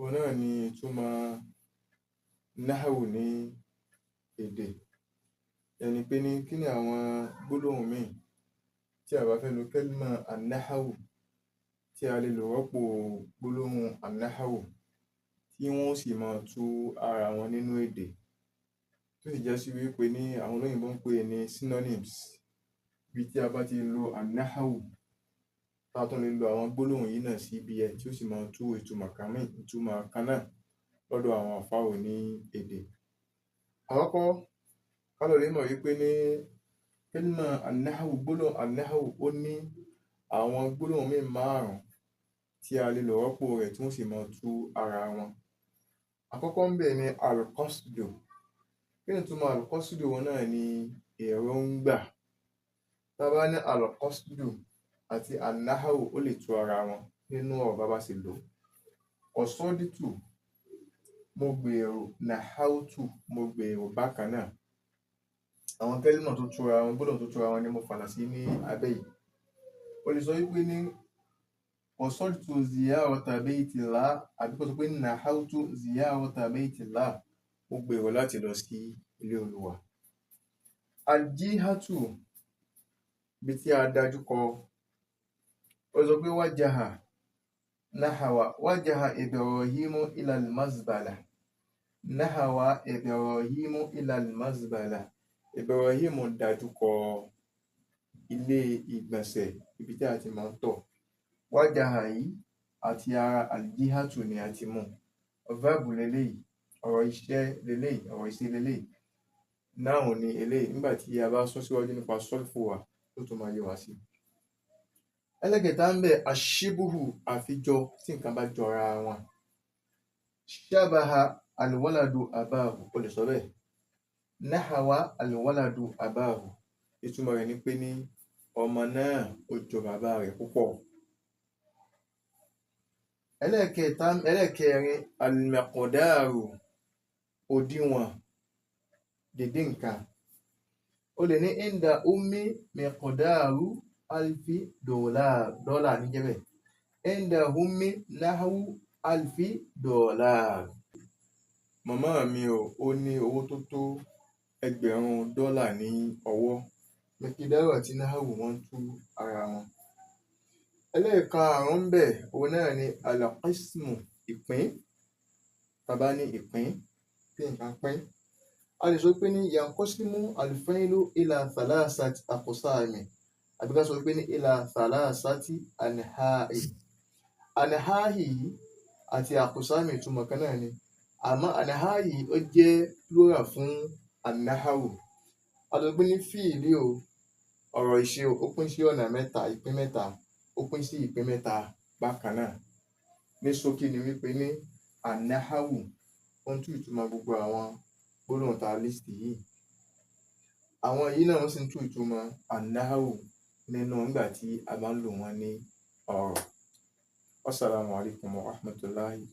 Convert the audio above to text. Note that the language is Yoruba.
Òun náà ni ìtumọ̀ nahwu ní èdè. Ẹni pé ní kí ni àwọn gbólóhùn míì tí a bá fẹ́ lo kẹ́límà an-nahwu tí a lè lò rọ́pò gbólóhùn an-nahwu tí wọ́n ó sì máa tú ara wọn nínú èdè, tó sì já sí wípé ní àwọn olóyìnbó ń pè ní synonyms. Ibi tí a bá ti lo an-nahwu, tá a tún lè lo àwọn gbólóhùn yìí náà sí ibi ẹ̀ tí ó sì máa tú ìtumọ̀ kan míì, ìtumọ̀ kan náà lọ́dọ̀ àwọn àfáà oní èdè. Àkọ́kọ́, ká lọ lè mọ̀ wípé ní kẹ́límà an-nahwu, gbólóhùn an-nahwu, ó ní àwọn gbólóhùn míì márùn-ún tí a lè lò rọ́pò rẹ̀ tí wọ́n sì máa tú ara wọn. Àkọ́kọ́ ńbẹ̀ ni al-qasdu. Kí ni ìtumọ̀ al-qasdu? Òun náà ni èròǹgbà. Tá a bá ní al-qasdu àti an-nahwu, ó lè tú ara wọn nínú ọ̀rọ̀ bá bá ṣe lò ó. Qasadtu, mo gbèrò, nahawtu, mo gbèrò bákan náà. Àwọn kẹ́límà tó túra wọn, gbólóhùn tó túra wọn ni mo fàlà sí ní abẹ́ yìí. O lè sọ wípé ní qasadtu ziyarata baytillah, àbí kó sọ pé nahawtu ziyarata baytillah, mo gbèrò láti lọ sí ilé Olúwa. Al-jihatu, ibi tí a dájú kọ. Ó sọ pé wájaha nahawa, wájaha Ibrahimu ila al-mazbala, nahawa Ibrahimu ila al-mazbala. Ibrahimu dájú kọ ilé ìgbọ̀nsẹ̀, ibi tí a ti máa ń tọ̀. Wájaha yìí àti ara al-jihatu ni a ti mú. Verb leléyìí, ọ̀rọ̀ iṣẹ́ leléyìí, ọ̀rọ̀ ìṣe leléyìí. Noun ni eléyìí. Nígbà tí a bá sún síwájú nípa sọ́rfù wa, ó tún máa yé wa sí. Ẹlẹ́kẹta ń bẹ̀, aṣíbùhù, àfijọ, tí nǹkan bá jọra wọn. Ṣabaha alwaladu abahu, o lè sọ bẹ́ẹ̀. Nahawa alwaladu abahu. Ìtumọ̀ rẹ̀ ni pé ní ọmọ náà ó jọ bàbá rẹ̀ púpọ̀. Ẹlẹ́kẹta, ẹlẹ́kẹrin, al-miqdaru, òdiwọ̀n, dédé nǹkan. O lè ní inda ummi miqdaru alfi dollar, dọ́là ní jẹ́ bẹ́ẹ̀. Inda ummi nahwu alfi dollar. Màmá mi o, ó ní owó tó tó 1,000 dọ́là ní ọwọ́. Miqdaru àti nahwu wọ́n ń tú ara wọn. Ẹlẹ́ẹ̀karùn-ún ńbẹ̀, òun náà ni al-qismu, ìpín. Tá a bá ní ìpín, bí nǹkan pín. A lè sọ pé ní yanqasimu al-fi'lu ila thalathati aqsami, àbí ká sọ pé ní ila thalathati anha'i. Anha'i yìí àti aqsami ìtumọ̀ kan náà ni. Àmọ́ anha'i yìí ó jẹ́ plural fún an-nahwu. A lè sọ pé ní fíìlì o, ọ̀rọ̀ ìṣe o, ó pín sí ọ̀nà mẹ́ta, ìpín mẹ́ta, ó pín sí ìpín mẹ́ta bákan náà. Ní ṣókí ni wípé ní an-nahwu ó ń tú ìtumọ̀ gbogbo àwọn gbólóhùn tá a list yìí. Àwọn yìí náà wọ́n sì ń tú ìtumọ̀ an-nahwu nínú nígbà tí a bá ń lò wọ́n ní ọ̀rọ̀. Wassalamu alaikum warahmatullahi.